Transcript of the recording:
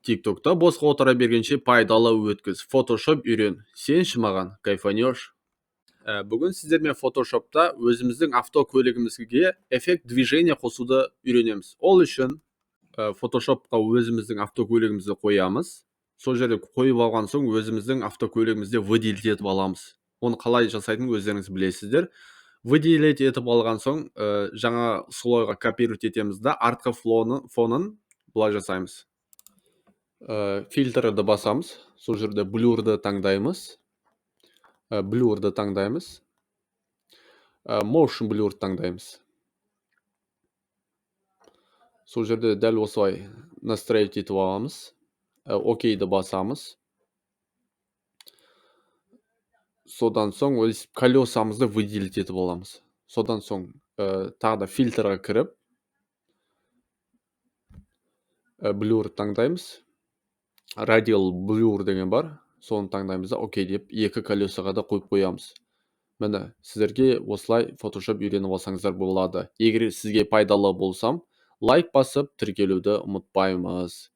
ТикТокта босқа отыра бергенше, пайдалы өткіз, Фотошоп үйрен. Сенші маған, кайфанешь. Бүгін сіздермен Фотошопта өзіміздің автокөлігімізге эффект движения қосуды үйренеміз. Ол үшін Фотошопқа өзіміздің автокөлігімізді қоямыз. Сол жерде қойып алған соң, өзіміздің автокөлігімізде выделить етіп аламыз. Оны қалай жасайтынын өздеріңіз білесіздер. Выделить етіп алған соң, жаңа слойға копировать етеміз да, артқы фонын былай жасаймыз. Фильтрді басамыз, сол жерде блюрды таңдаймыз, блюрды таңдаймыз, motion blur таңдаймыз. Сол жерде дәл осылай настроить етіп аламыз, окейді басамыз. Содан соң өз колесамызды выделить етіп аламыз. Содан соң тағы да фильтрға кіріп, блюр таңдаймыз, radial blur деген бар, соны таңдаймыз да, окей деп екі колесаға да қойып қоямыз. Міне, сіздерге осылай Фотошоп үйреніп алсаңыздар болады. Егер сізге пайдалы болсам, лайк басып, тіркелуді ұмытпаймыз.